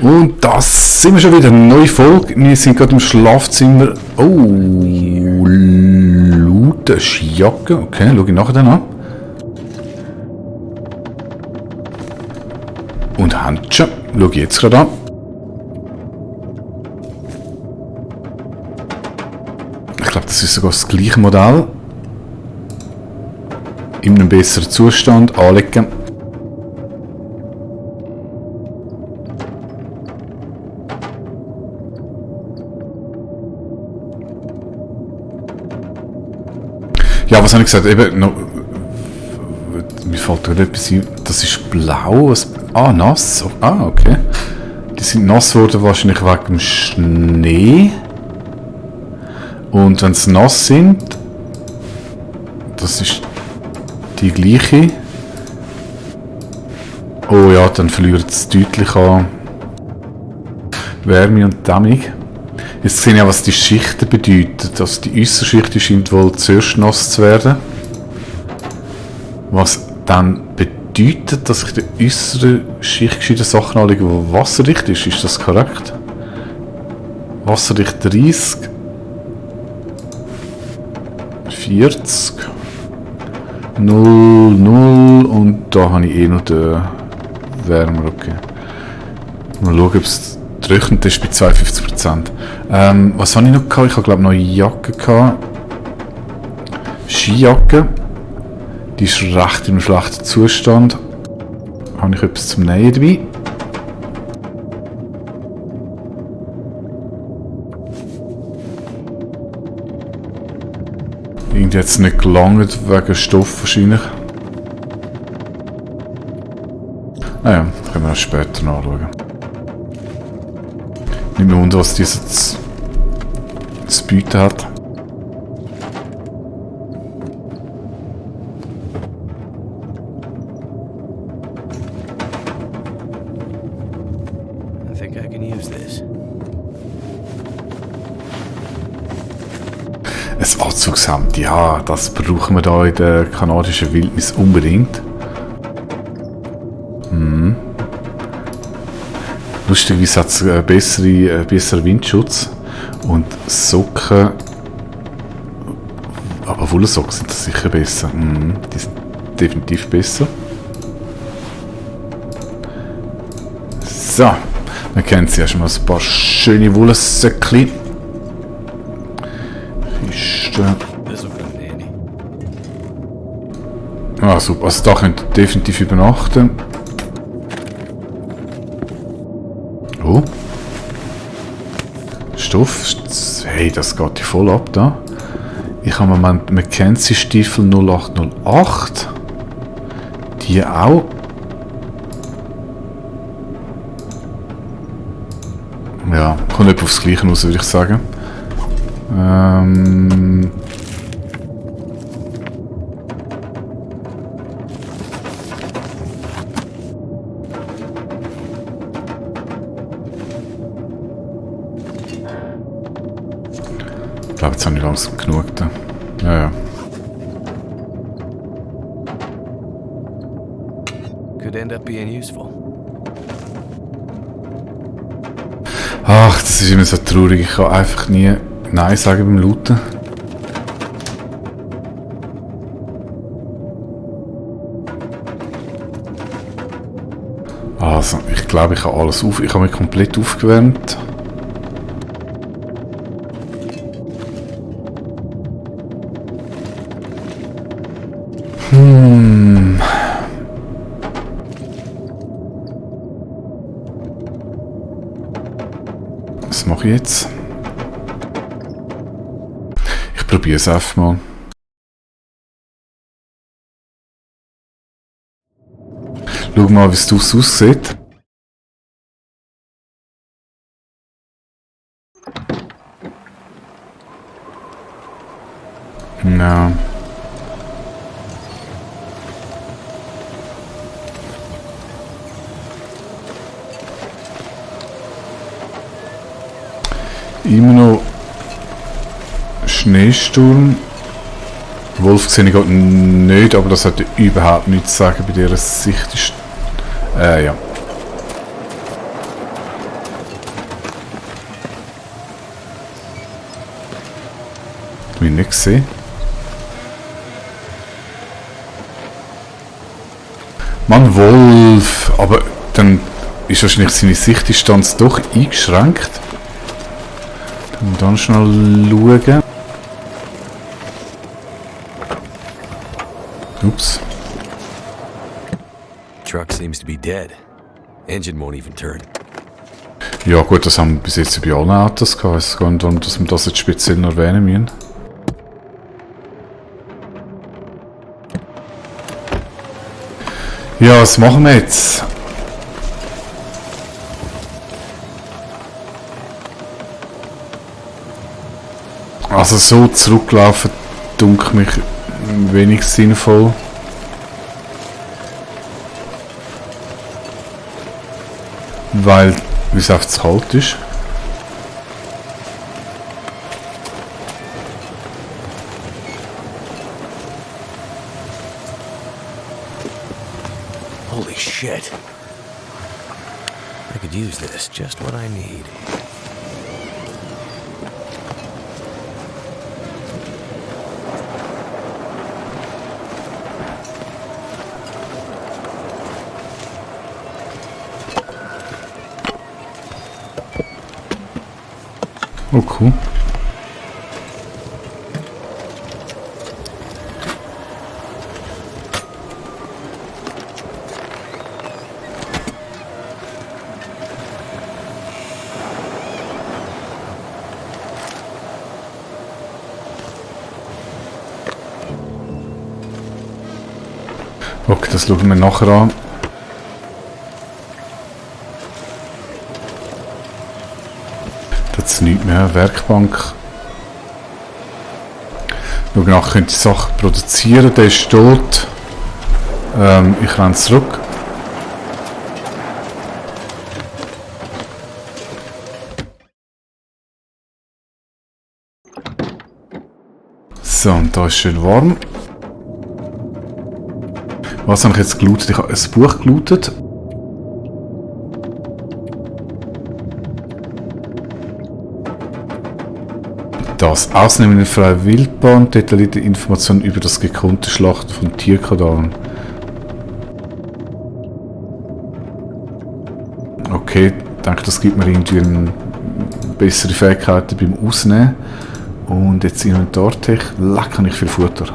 Und das sind wir schon wieder. Eine neue Folge. Wir sind gerade im Schlafzimmer. Oh, laute Jacke. Okay, schau ich nachher dann an. Und Handschuhe. Schau ich jetzt gerade an. Ich glaube, das ist sogar das gleiche Modell. In einem besseren Zustand anlegen. Ja, was habe ich gesagt? Eben, noch, mir fällt gerade etwas ein. Das ist blau. Nass. Okay. Die sind nass geworden wahrscheinlich wegen dem Schnee. Und wenn sie nass sind, das ist die gleiche. Oh ja, dann verliert es deutlich an Wärme und Dämmung. Jetzt sehe ich auch, was die Schichten bedeuten. Dass die Äußerschicht scheint wohl zuerst nass zu werden. Was dann bedeutet, dass ich der äußeren Schicht gescheite Sachen anlege, die wasserdicht ist. Ist das korrekt? Wasserdicht 30. 40. 0, 0. Und da habe ich eh noch den Wärmer. Okay. Mal schauen, ob es trocknet ist bei 52%. Was habe ich noch gehabt? Ich habe glaube noch eine Jacke gehabt. Skijacke. Die ist recht in einem schlechten Zustand. Habe ich etwas zum Nähen dabei? Irgendwie hat es nicht gelangt, wegen Stoff wahrscheinlich. Naja, das können wir auch später nachschauen. Nicht mehr wundern, was die jetzt zu bieten hat. I think I can use this. Ein Anzugshemd, ja, das brauchen wir da in der kanadischen Wildnis unbedingt. Lustigerweise hat es besseren Windschutz und Socken, aber Wollsocken sind das sicher besser. Die sind definitiv besser. So, wir kennen sie erstmal ein paar schöne Wollensöckchen. Ah, super. Also da könnt ihr definitiv übernachten. Oh. Stoff. Hey, das geht ja voll ab da. Ich habe im Moment Mackenzie Stiefel 0808. Die auch. Ja, kommt etwa aufs Gleiche raus, würde ich sagen. Ich glaube, jetzt habe ich langsam genug da. Ja. Could end up being useful. Ach, das ist immer so traurig. Ich kann einfach nie Nein sagen beim Looten. Also, ich glaube, ich habe alles auf. Ich habe mich komplett aufgewärmt. Was mache ich jetzt? Ich probiere es einfach mal. Schau mal, wie es aussieht. Ja. Immer noch Schneesturm. Wolf sehe ich gerade nicht, aber das hat überhaupt nichts zu sagen bei dieser Sicht. Ja. Mich nicht gesehen. Mann, Wolf! Aber dann ist wahrscheinlich seine Sichtdistanz doch eingeschränkt. Dann schnell schauen. Ups. Truck seems to be dead. Engine won't even turn. Ja gut, das haben wir bis jetzt bei allen Autos gehabt. Ich weiß gar nicht, warum dass wir das jetzt speziell noch erwähnen müssen. Ja, was machen wir jetzt? Also so zurücklaufen, dunkelt mich wenig sinnvoll. Weil es einfach zu kalt ist. Holy shit. I could use this. Just what I need. Oh cool. Okay, das schauen wir nachher an. Das ist nichts mehr. Werkbank. Schau nach, könnt die Sachen produzieren. Der ist tot. Ich renne zurück. So, und da ist schön warm. Was habe ich jetzt gelootet? Ich habe ein Buch gelootet. Das Ausnehmen in freier Wildbahn, detaillierte Informationen über das gekonnte Schlachten von Tierkadavern. Okay, ich denke, das gibt mir irgendwie bessere Fähigkeiten beim Ausnehmen. Und jetzt Inventartech, leck, habe ich viel Futter.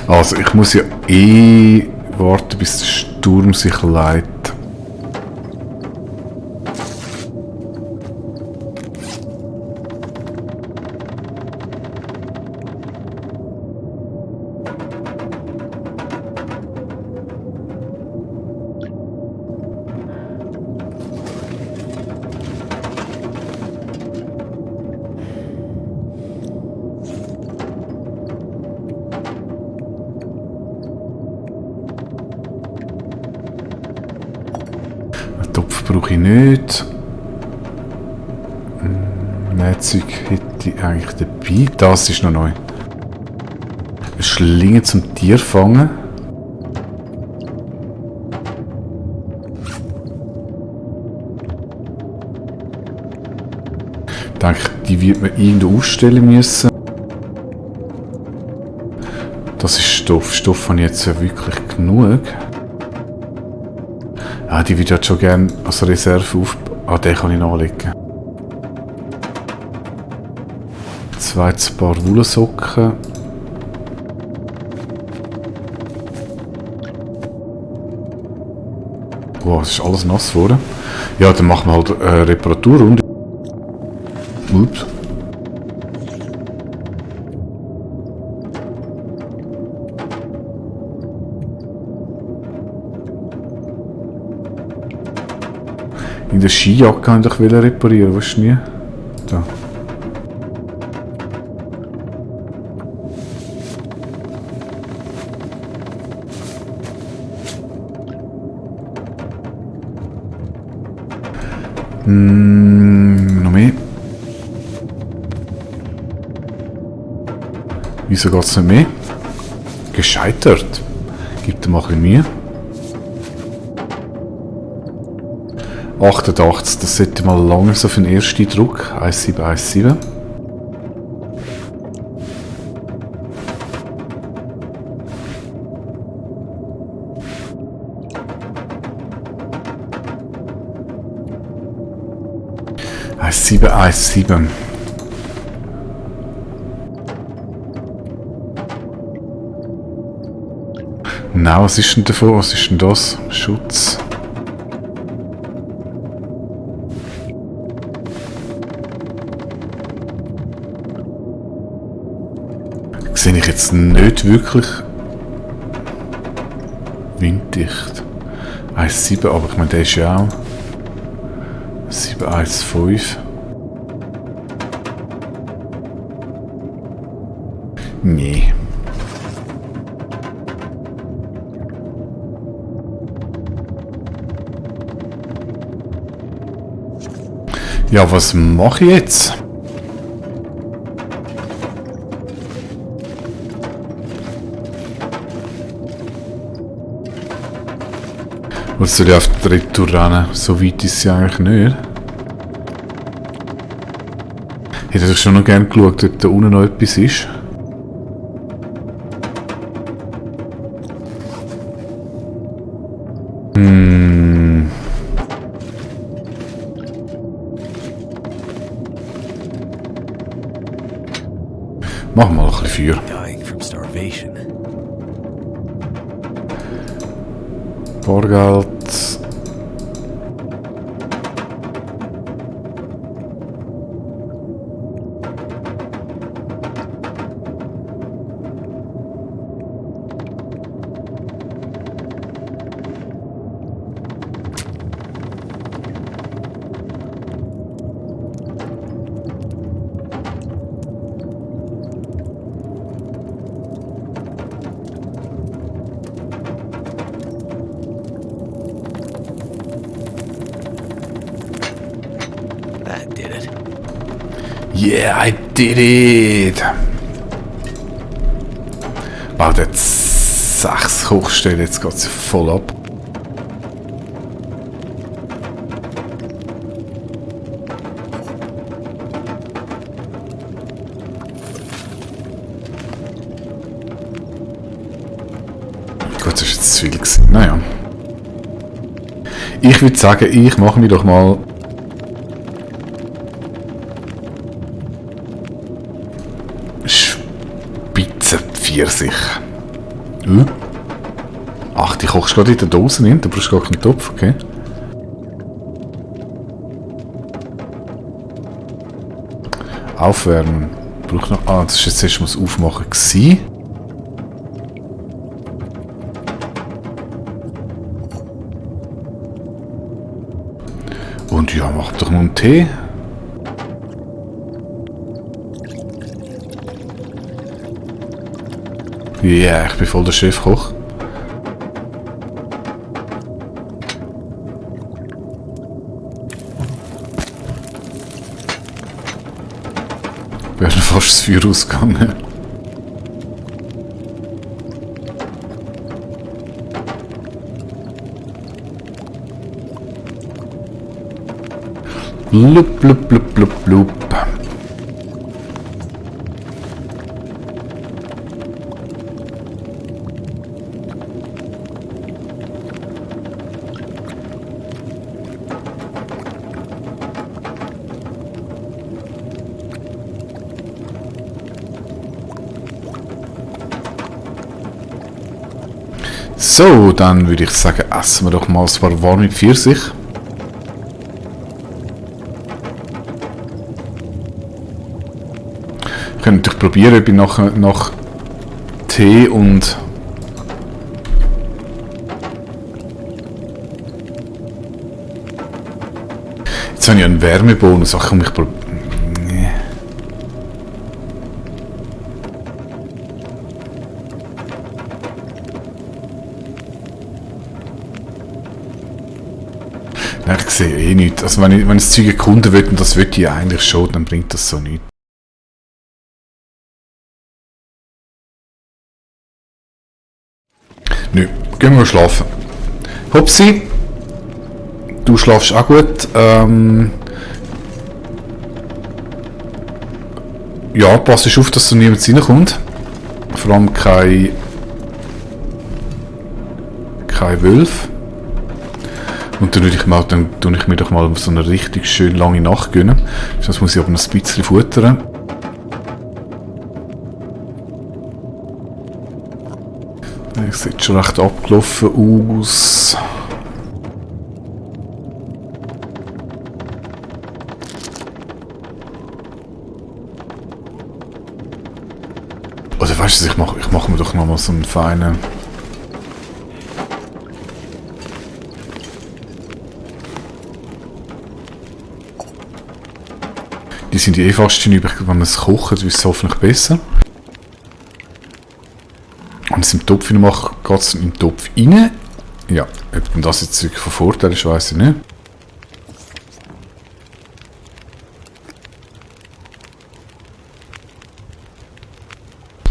Also ich muss ja warten, bis der Sturm sich leitet. Topf brauche ich nicht. Netzig hätte ich eigentlich dabei. Das ist noch neu. Eine Schlinge zum Tierfangen. Ich denke, die wird man irgendwo ausstellen müssen. Das ist Stoff. Stoff habe ich jetzt ja wirklich genug. Ah, die würde ich schon gerne als Reserve auf... Ah, den kann ich nachlegen. Zweites Paar Wollsocken. Wow, es ist alles nass geworden. Ja, dann machen wir halt eine Reparaturrunde. Ups. In der Skijacke kann ich reparieren, weißt du nie? Da. Noch mehr. Wieso geht es nicht mehr? Gescheitert. Gibt er mal ein bisschen Mühe. 88, das sollte mal lange so für den ersten Druck. 1717. Sieben, 1,7. Nein, was ist denn davon? Was ist denn das? Schutz. Sehe ich jetzt nicht wirklich winddicht. 1,7, aber ich meine, der ist ja auch 7,15. Nee. Ja, was mache ich jetzt? Oder soll ich auf die Retour rennen? So weit ist sie eigentlich nicht. Ich hätte schon noch gerne geschaut, ob da unten noch etwas ist. Machen wir mal ein bisschen Feuer. Dying from starvation. Bargeld. That did it. Yeah, I did it! Wow, der hat 6 Kochstellen, jetzt geht es voll ab. Gut, das ist jetzt zu viel gewesen. Naja. Ich würde sagen, ich mache mich doch mal Spitzenpfirsich. Ach, die kochst du gerade in der Dose rein, da brauchst du gar keinen Topf, okay. Aufwärmen. Braucht noch. Ah, das ist jetzt erstmal das Aufmachen gewesen. Und ja, mach doch noch einen Tee. Ja, yeah, ich bin voll der Chefkoch. Wäre fast das Feuer ausgegangen. Blub, blub, blub, blub, blub. So, dann würde ich sagen, essen wir doch mal ein paar warme Pfirsich. Ich könnte natürlich probieren, ob ich nach Tee und jetzt habe ich einen Wärmebonus. Ach komm, ich probiere. Ja, ich sehe eh nichts. Also wenn ich das Zeug erkunden will, und das will ich eigentlich schon, dann bringt das so nichts. Nö, gehen wir schlafen. Hupsi, du schlafst auch gut. Ja, pass auf, dass da niemand reinkommt. Vor allem kein Wölfe. Und dann tue ich mir doch mal so eine richtig schön lange Nacht gönnen. Sonst muss ich aber noch ein bisschen futtern. Das sieht schon recht abgelaufen aus. Oder weißt du, ich mach mir doch noch mal so einen feinen... Die sind eh fast hinüber, wenn man es kocht, ist es hoffentlich besser. Wenn ich es im Topf mache, geht es in den Topf rein. Ja, ob das jetzt wirklich von Vorteil ist, weiss ich nicht.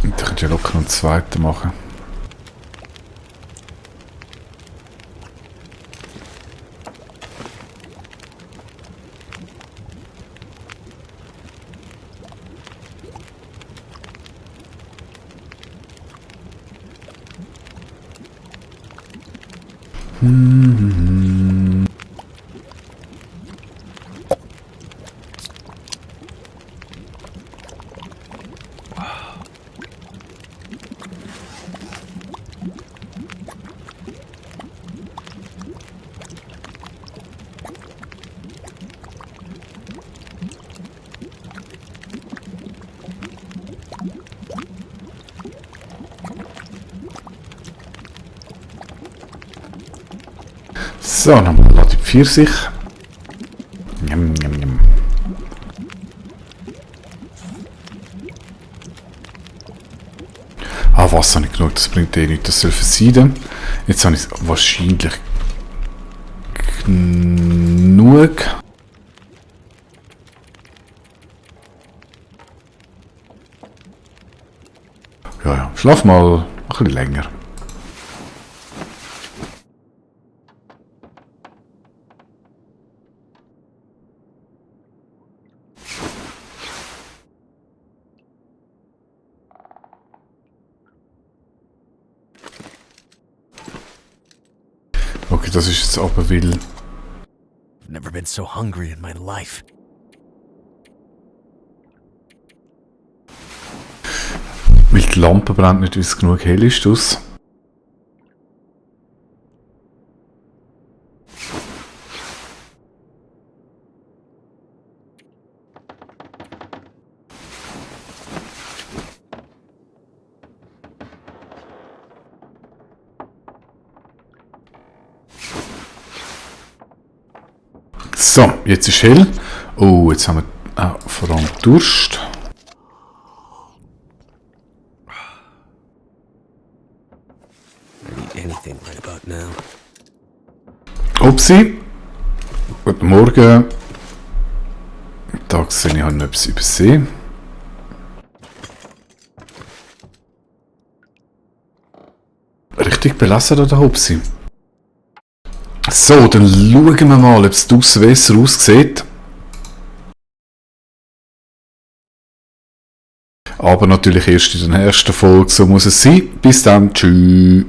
Und ich könnte ja locker noch einen zweiten machen. So, nochmal die Pfirsich. Njam, njam, njam. Ah, Wasser habe ich genug, das bringt eh nichts, das soll versieden. Jetzt habe ich wahrscheinlich genug. Ja, schlaf mal ein bisschen länger. Okay, das ist jetzt aber weil... I've never been so hungry in my life. Weil die Lampe brennt nicht, weil es genug hell ist. Aus. So, jetzt ist hell. Oh, jetzt haben wir vor allem Durst. I need anything right about now. Upsi. Guten Morgen. Da sehe ich, habe noch etwas übersehen. Richtig belesen da der Upsi. So, dann schauen wir mal, ob es draussen besser aussieht. Aber natürlich erst in der nächsten Folge, so muss es sein. Bis dann, tschüss.